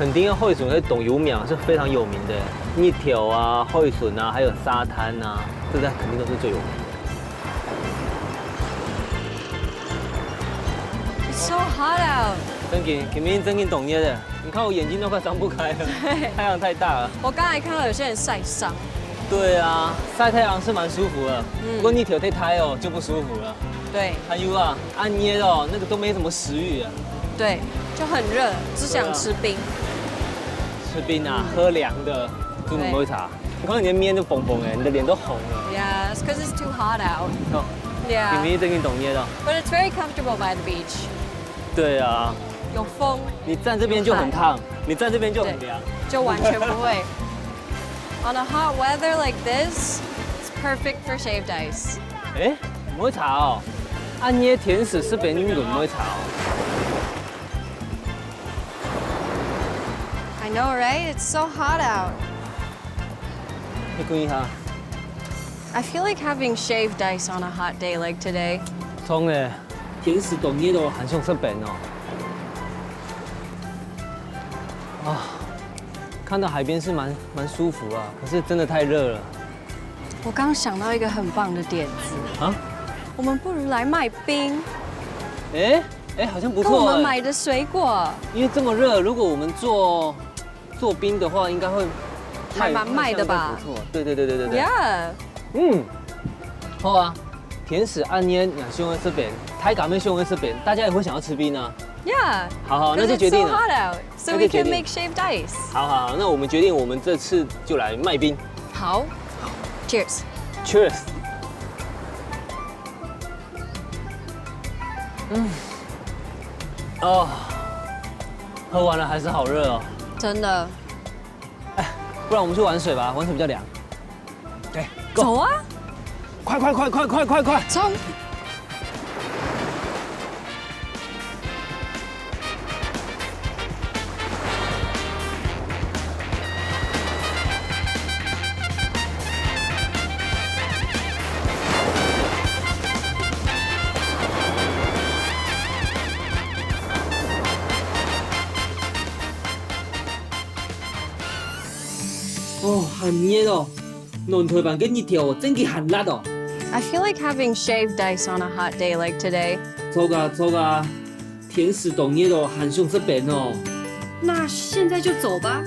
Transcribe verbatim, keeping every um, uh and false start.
墾丁个海脣个當有名，是非常有名的，日頭啊、海脣啊，還有沙灘啊，這在墾丁都是最有名的。 It's so hot out. 真的，今天真的當熱的，你看我眼睛都快張不開了，太陽太大了。我剛才看到有些人曬傷。對啊，曬太陽是蠻舒服的，嗯不過日頭太大哦就不舒服了。對還有啊，恁熱哦，那個都沒什麼食慾啊。對，就很熱，只想吃冰。吃冰啊，喝涼的，就毋好茶。你看你的面都紅紅的，你的臉都紅了。 Yes, because it's too hot out. 哦， Yeah. 今天真的當熱哦。 But it's very comfortable by the beach. 對啊，有風，你站這邊就很燙，你站這邊就很涼。就完全不會。On a hot weather like this, it's perfect for shaved ice. 哎，毋好茶哦，恁熱天時食冰你毋好茶哦。 I know, right? It's so hot out. 你滾一下。 I feel like having shaved ice on a hot day like today. 痛哎，天時當熱哦，還想食冰哦。啊，看到海邊是蠻蠻舒服啊，可是真的太熱了。我剛想到一個很棒的點子，啊？我們不如來賣冰，哎哎，好像不跟我錯哎。們買的水果。因為這麼熱，如果我們做做冰的話，應該會還蠻賣的吧賣相應該不錯。對對對對對對。 Yeah. 嗯，好啊。天時恁熱，若想愛食冰，大家也想愛食冰，大家也會想要吃冰啊。 Yeah. 好好，那就 'Cause 決 it's 定 so 了。 hot out, so 那 we 就決 can 定。 make shaved ice. 好好，那我們決定，我們這次就來賣冰。好，Cheers。 Cheers。嗯，哦，喝完了還是好熱哦。真的。不然我們去玩水吧，玩水比較涼。對，走啊，快快快快快快快！衝！哦，還熱哦，暖台灣个日頭真个還辣哦。 I feel like having shaved ice on a hot day like today. 著啊著啊，天時當熱哦，還想食冰哦。那現在就走吧。